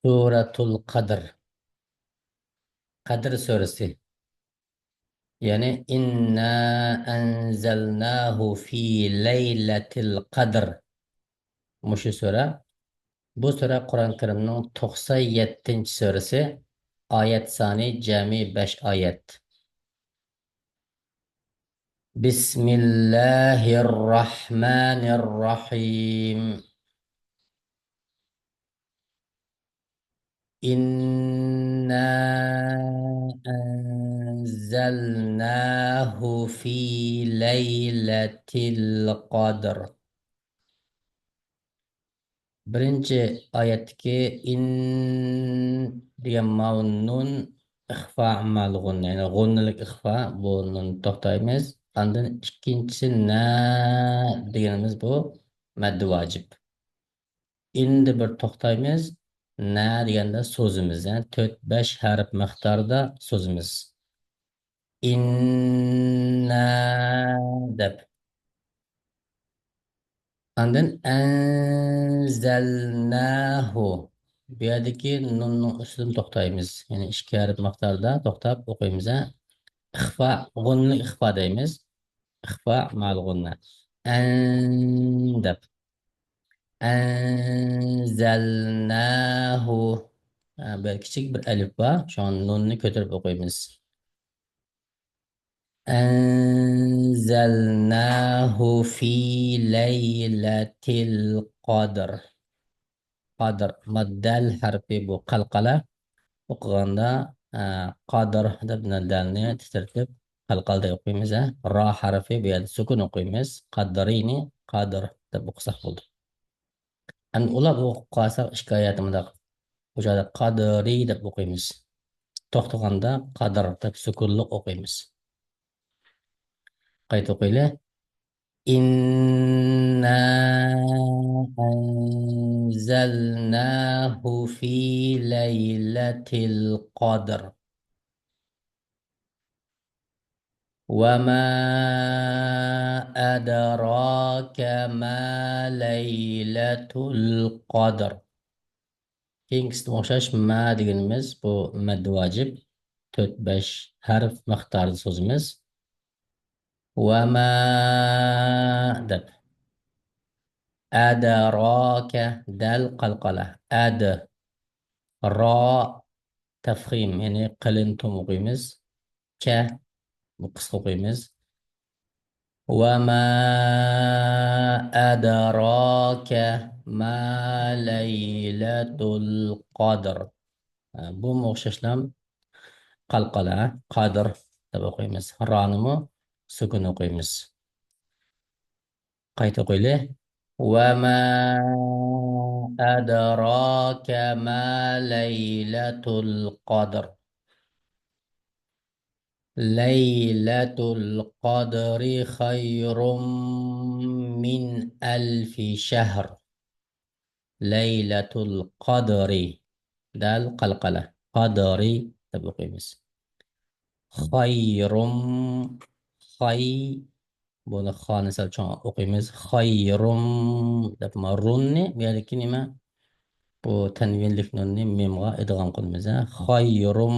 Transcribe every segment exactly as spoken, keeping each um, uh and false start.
سورة القدر. قەدر سۈرىسى. يەنى، إنا أنزلناه في ليلة القدر. مۇشۇ سۈرە. بۇ سۈرە قۇرئان كەرىمنىڭ توقسان يەتتىنچى سۈرىسى. ئايەت سانى جەمئىي بەش ئايەت. بسم الله الرحمن الرحيم. إنا أنزلناه في ليلة القدر. بىرىنچى ئايەتتىكى «ئىن» دېگەن ماۋۇ نۇن ئىخفا مەلغۇن، يەنى غۇننىلىك ئىخفا، بۇ نۇن توختايمىز. ئاندىن ئىككىنچىسى «نە» دېگىنىمىز بۇ مەددى ۋاجىپ. «ئىن»دە بىر توختايمىز، «نە» دېگەندە سوزىمىز، يەنى تۆت، بەش ھەرپ مىقداردا سوزىمىز. «ئىننا» دەپ. ئاندىن «ئەنزەلناھۇ». بۇ يەردىكى نۇننىڭ ئۈستىدىن توختايمىز. يەنى ئىككى ھەرپ مىقداردا توختاپ ئوقۇيمىز، ھە. ئىخفا، غۇننىلىك ئىخفا دەيمىز. ئىخفا مەلغۇننە. «ئەن» دەپ. «ئەنزەلناھۇ». ھە، بۇ يەردە كىچىك بىر ئەلىپ بار. شۇڭا نۇننى كۆتۈرۈپ ئوقۇيمىز. «أنزلناه في ليلة القدر». قادىر. ما دەل ھەرپى بۇ قەلقەلە. ئوقۇغاندا، ئە، قادىر دەپ دەلنى تىترىتىپ، قەلقەلىدە ئوقۇيمىز، ھە. را ھەرپى بۇ يەردە سۈكۈن ئوقۇيمىز. قادىرىنى قادىر دەپ ئوقۇساق بولدى. ئەمدى ئۇلاپ ئوقۇپ قالساق، ئىككى ئايەت مۇنداق. بۇ جايدا قادىرى دەپ ئوقۇيمىز. توختىغاندا قادىر دەپ سۈكۈنلۈق ئوقۇيمىز. قايتا ئوقۇيلى. إنا أنزلناه في ليلة القدر. وما أدراك ما ليلة القدر. كېيىنكىسىگە ئوخشاش «ما» دېگىنىمىز بۇ مەددى ۋاجىپ. تۆت، بەش ھەرپ مىقداردا سوزىمىز. «ۋە ما» دەپ. «ئەدراكە» دەل قەلقەلە. «ئەد». را تەفخىم، يەنى قېلىن توم ئوقۇيمىز. «كە» بۇ قىسقا ئوقۇيمىز. «ۋە ما ئەدراكە ما لەيلەتۇل قەدر». ھە، بۇمۇ ئوخشاشلا قەلقەلە، قادىر دەپ ئوقۇيمىز. رانىمۇ سۈكۈن ئوقۇيمىز. قايتا ئوقۇيلى. «ۋە ما ئەدراكە ما لەيلەتۇل قەدر». لەيلەتۇل قەدرى خەيرۇم مىن ئەلفى شەھر. لەيلەتۇل قەدرى. دەل قەلقەلە. قەدرى دەپ ئوقۇيمىز. خەيرۇم. خەي. بۇنى خانى سەل چوڭ ئوقۇيمىز. خەيرۇم دەپ، ما رۇننى بۇ يەردىكى نېمە؟ بۇ تەنۋىنلىك نۇننى مىمغا ئىدغام قىلىمىز، ھە؟ خەيرۇم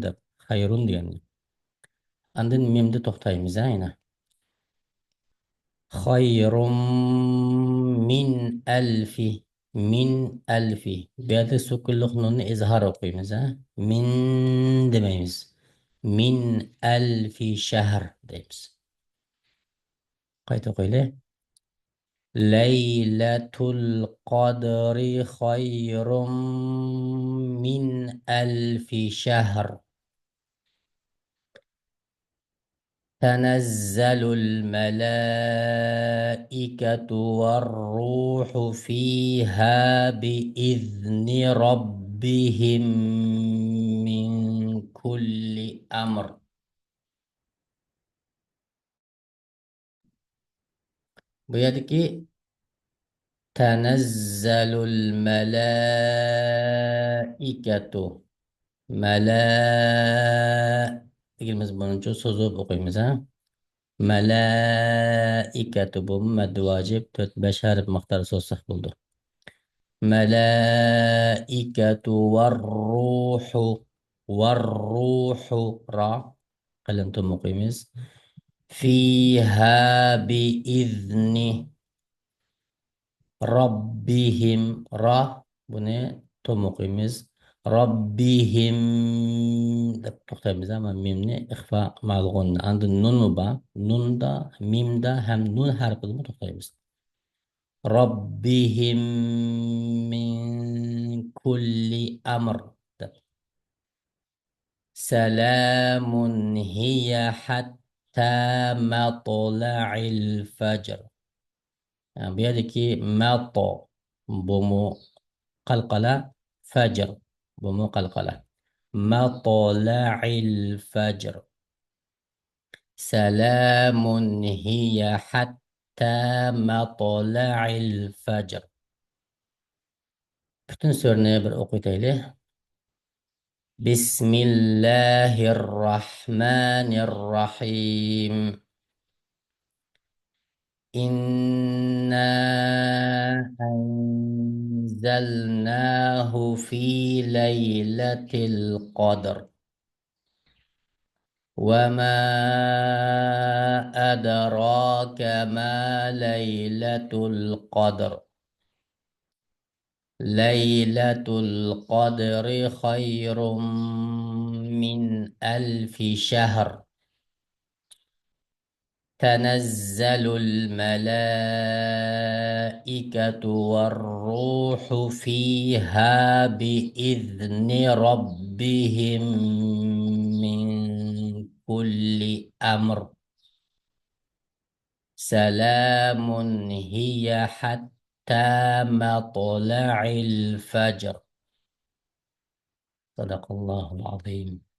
دەپ، خەيرۇن دېگەننى. ئاندىن مىمدە توختايمىز، ھە، يەنە. خەيرۇم مىن ئەلفى، مىن ئەلفى. بۇ يەردە سۈكۈنلۈك نۇننى ئىزھار ئوقۇيمىز، ھە؟ مىن دېمەيمىز. مىن ئەلفى شەھر دەيمىز. قايتا ئوقۇيلى. لەيلەتۇل قەدرى خەيرۇم مىن ئەلفى شەھر. تەنەززەلۇل مەلائىكەتۇ ۋەررۇھۇ فىيھا بىئىزنى رەببىھىم مىن كۇللى ئەمر. بۇ يەردىكى تەنەززەلۇل مەلائىكەتۇ. مەلە دېگىنىمىز بۇنىڭچە سوزۇپ ئوقۇيمىز، ھە؟ مەلائىكەتۇ، بۇ مەددى ۋاجىپ، تۆت، بەش ھەرپ مىقدارى سوزساق بولىدۇ. ملائكة والروح، والروح، را، قېلىن تومۇق ئوقۇيمىز. فيها بإذن ربهم، را، بۇنى تومۇق ئوقۇيمىز. ربهم دەپ توختايمىز، ئەمما مىمنى ئىخفا مەلغۇننى. ئاندىن نۇنمۇ بار. نۇندا، مىمدا ھەم نۇن ھەرپىدىمۇ توختايمىز. ربهم من كل أمر دەپ. سلام هي حتى مطلع الفجر. ھە، بۇ يەردىكى مەتو، بۇمۇ قەلقەلە، فەجر، بۇمۇ قەلقەلە. مطلع الفجر. سلام هي حتى مطلع الفجر. پۈتۈن سۈرىنى بىر ئوقۇۋېتەيلى. بسم الله الرحمن الرحيم. إنا أنزلناه في ليلة القدر. وما أدراك ما ليلة القدر. ليلة القدر خير من ألف شهر. تنزل الملائكة والروح فيها بإذن ربهم من كل أمر. سلام هي حتى مطلع الفجر. صدق الله العظيم.